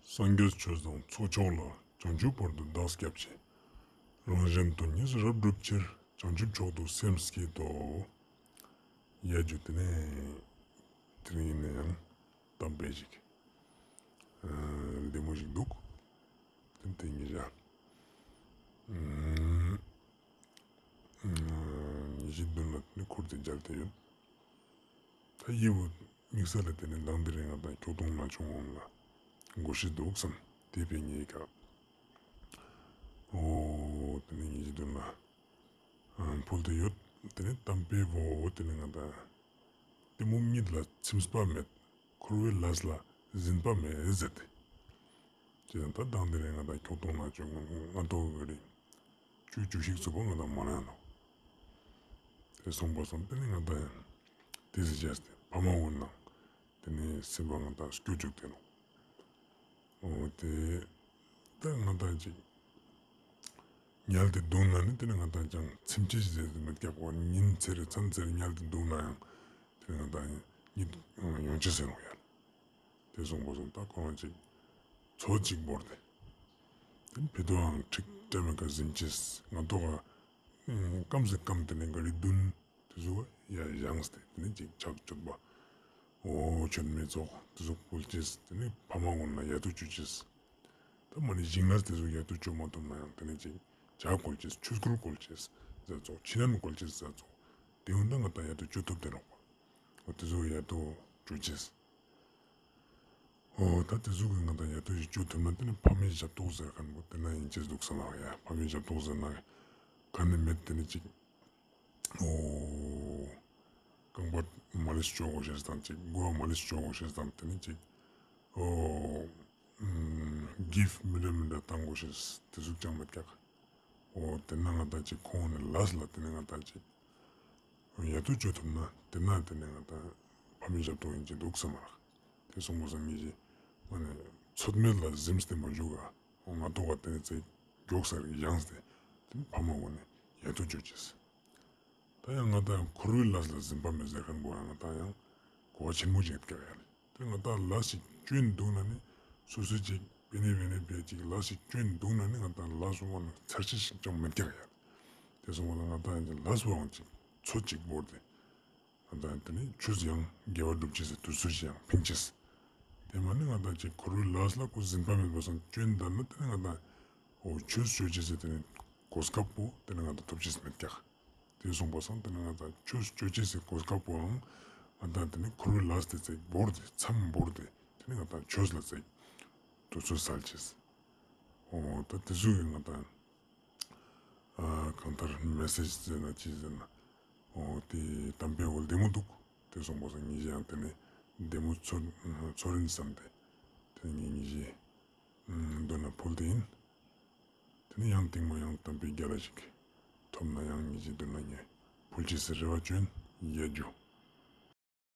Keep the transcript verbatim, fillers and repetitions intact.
སངས་རྒྱས་ཆོས་དང་ཚོགས་མཆོག་ལ། བྱང་ཆུབ་བར་དུ་བདག་སྐྱབས་མཆི། རང་གཞན་དོན་གཉིས་རབ་བསྒྲུབ་ཕྱིར། བྱང་ཆུབ་མཆོག་ཏུ་སེམས་བསྐྱེད་དོ། ཡ་ཇུ་ཏེ་ནེ་ཏེ་རིང་ནེ་ཡང་གཏམ་དཔེ་ཞིག་ལྡེ་མོ་ཞིག་འདུག་ཏེ་ཏེ་ཉེ་ཞ་ཉེ་ཞའི་མདུན་ལ་ཏེ་ནེ་ཁུར་ཏེ་མཇལ་ཏེ་ཡོད། ད་ཡི་བོ་དམིགས་བསལ་ལ་ཏེ་ནེ་མདང་དེ་རིང་ང་དང་ཁྱོག་ཐོང་ན་ཆུང་ངུན་ལ་དགོས་ཤེས་འདུག་བསམ། ཏེ་ཕི་ངེ་ཀ་འོ་ཏེ་ནེ་ཉེ་ཞའི་མདུན་ལ་ཕུལ་ཏེ་ཡོད། ཏེ་ནེ་གཏམ་དཔེ་བོ་ཏེ་ནེ་ང་དང་གཏི་མུག་གཉིད་ལ་ཚིམས་པ་མེད། འཁོར་བའི་ལས་ལ་ཟིན་པ་མེད་ཟེར་ཏེ། ཅི་ཟེར་ན་ད་མདང་དེ་རིང་ང་དང་ཁྱོག་ཐོང་ན་ཆུང་ངུན་ང་ཏོ་གི་རིང་བཅུ་བཅུ་ཞིག་ཚུགས་པ་ང་དང་མ་ན་ནོག་ཏེ་སོང་པ་སང་ཏེ་ནེ་ང་དང་ཡང་ཏེ་ཟེར་ཅེས་ཏེ་ཕ་མ་གུན་ནང་ཏེ་ནེ་སེམས་པ་ང་དང་སྐྱོ་བཅུག་སྟེ་ནོག་འོ་ཏེ་ད་ང་དང་ཅིག་ཉལ་ཏེ་དུག་ན་ནི་ཏེ་ནེ་ང་དང་ཅང་ཚིམ་ཅེས་ཟེར་མེད་ཀྱག་པ། ཉིན་ཚེ་རེ་མཚན་ཚེ་རེ་ཉལ་ཏེ་དུག་ན་ཡང་ཏེ་ནེ་ང་དང་གཉིད་ཡོང་ཅེས་ཟེར་ནོག་ཡ། ཏེ་སོང་པ་སང་ད་ཁོ་རང་ཅིག་ཚོད་ཅིག་བོར་ཏེ། ཏེ་ཕི་དོའང་ཁྲིག་ཏེ་མེད་ཀ་ཟིམ་ཅེས་ང་ཏོག་ག་སྐམ་སེ་སྐམ་ཏེ་ནེ་ག་རི་དུན་ཏེ་ཟུག་ཡ་བཞེངས་ཏེ་ཏེ་ནེ་ཅིག་ཕྱག་མཆོད་པ་འོ་མཆོད་མེ་ཙོགས་ཏེ་ཟུག་ཕུལ་ཅེས་ཏེ་ནེ་ཕ་མ་གུན་ལ་ཡ་ཏོ་ཅོ་ཅེས། ད་མ་ནེ་ཞིང་ལས་ཏེ་ཟུག་ཡ་ཏོ་ཅོ་མ་ཐུབ་ན་ཡང་ཏེ་ནེ་ཅིག་ཇ་བཀོལ་ཅེས་ཆུ་ཁོལ་བཀོལ་ཅེས་ཟེར་ཙོགས་ཕྱི་ནང་བཀོལ་ཅེས་ཟེར་ཙོགས་ཏེ་འོ་ན་ང་དང་ཡ་ཏོ་ཅོ་ཐུབ་ཏེ་ནོག་པ། འོ་ཏེ་ཟུག་ཡ་ཏོ་ཅོ་ཅེས། འོ་ད་ཏེ་ཟུག་གི་ང་དང་ཡ་ཏོ་ཞིག་ཅོ་ཐུབ་ན་ཏེ་ནེ་ཕ་མའི་ཞབས་ཏོག་ཟེར་ཁན་བོ་ཏེ་ན་ཡིན་ཅེས་འདུག་བསམ་ལ་ཡ། ཕ་མའི་ཞབས་ཏོག་ཟེར་ན་ག་ནེ་མེད་ཏེ་ནེ་ཅིག་འོ་རྐང་པ་མ་ལིས་ཅོ་གོས་ཤེས་དང་ཅིག་མགོ་མ་ལིས་ཅོ་གོས་ཤེས་དང་ཏེ་ནེ་ཅིག་འོ་གིཕ་མི་འདྲ་མི་འདྲ་ཏང་གོས་ཤེས་ཏེ་ཟུག་ཅང་མེད་ཀྱག་འོ་ཏེ་ན་ང་དང་ཅིག་ཁོང་ནེ་ལས་ལ་ཏེ་ནེ་ང་དང་ཅིག་ཡ་ཏོ་ཅོ་ཐུབ་ན་ཏེ་ན་ཏེ་ནེ་ང་དང་ཕ་མའི་ཞབས་ཏོག་ཡིན་ཅེས་འདུག་བསམ་མ་རག་ཏེ་སོང་པ་སང་ངེ་ཞེ་མ་ནེ་ཚོད་མེད་ལ་ཟིམས་ཏེ་མ་བཞུགས་ག་འོ་ང་ཏོག་ག་ཏེ་ནེ་ཚེ་མགྱོགས་སར་ཡངས་ཏེ་ཏེ་ནེ་ཕ་མ་གུན་ནེ་ཡ་ཏོ་ཅོ་ཅེས། ད་ཡང་ང་དང་ཡང་འཁོར་བའི་ལས་ལ་ཟིན་པ་མེད་ཟེར་ཁན་བོ་ཡང་ང་དང་ཡང་གོ་བ་ཆེན་མོ་ཅིག་ཡོད་ཀྱག་ཡ་ལེ། ཏེ་ང་དང་ལས་ཤིག་ཅོ་ཨིན་དུག་ན་ནི་སོ་སོ་ཅིག་པེ་ནེ་པེ་ནེ་པེ་ཅིག་ལས་ཤིག་ཅོ་ཨིན་དུག་ན་ནི་ང་དང་ལས་སོང་བ་ན་ཚར་ཅེས་ཤིག་ཅང་མེད་ཀྱག་ཡ་ལེ། ཏེ་སོང་བ་ན་ང་དང་ཡང་ལས་བོའང་ཅིག་ཚོད་ཅིག་བོར་ཏེ་ང་དང་ཡང་ཏེ་ནེ་ཆོས་ཡང་དགེ་བ་སྒྲུབ་ཅེས་ཟེར་དུས་ཚོད་ཅིག་ཡང་ཕིང་ཅེས། ཏེ་མ་ནི་ང་དང་ཅིག་འཁོར་བའི་ལས་ལ་ཁོ་ཟིན་པ་མེད་པ་སང་ཅོ་ཨིན་ད་ན་ཏེ་ནེ་ང་དང་འོ་ཆོས་ཅོ་ཅེས་ཟེར་ཏེ་ནེ་གོ་སྐབས་པོ་ཏེ་ནེ་ང་དང་ཐོབ་ཅེས་མེད་ཀྱག་ཏེ་སོང་པ་སང་ཏེ་ནེ་ང་དང་ཆོས་ཅོ་ཅེས་སི་གོ་སྐབས་པོའང་ང་དང་ཏེ་ནེ་འཁོར་བའི་ལས་ཏེ་ཚེ་བོར་ཏེ་མཚམས་བོར་ཏེ་ཏེ་ནེ་ང་དང་ཆོས་ལ་ཚེ་དུས་ཚོད་སལ་ཅེས། འོ་ད་ཏེ་ཟུག་གི་ང་དང་ཨ་གང་ལྟར་མེ་སེཇ་ཟེར་ན་ཅི་ཟེར་ན་འོ་ཏེ་གཏམ་དཔེ་བོ་ལྡེ་མོ་དུག་ཏེ་སོང་པ་སང་ངེ་ཞེ་ཡང་ཏེ་ནེ་ལྡེ་མོ་ཚོར་ཚོར་ཨིན་བསམ་སྟེ་ཏེ་ནེ་ངེ་ཞེ་མདུན་ལ་ཕུལ་ཏེ་ཨིན། ཏེ་ནེ་ཡང་སྟིང་མ་ཡང་གཏམ་དཔེ་རྒྱལ་ལ་ཞིག་ཐོབ་ན་ཡང་ངེ་ཞེ་མདུན་ལ་ངེ་ཕུལ་ཅེས་སི་རེ་བ་ཅོ་ཨིན། ཡ་ཇུ།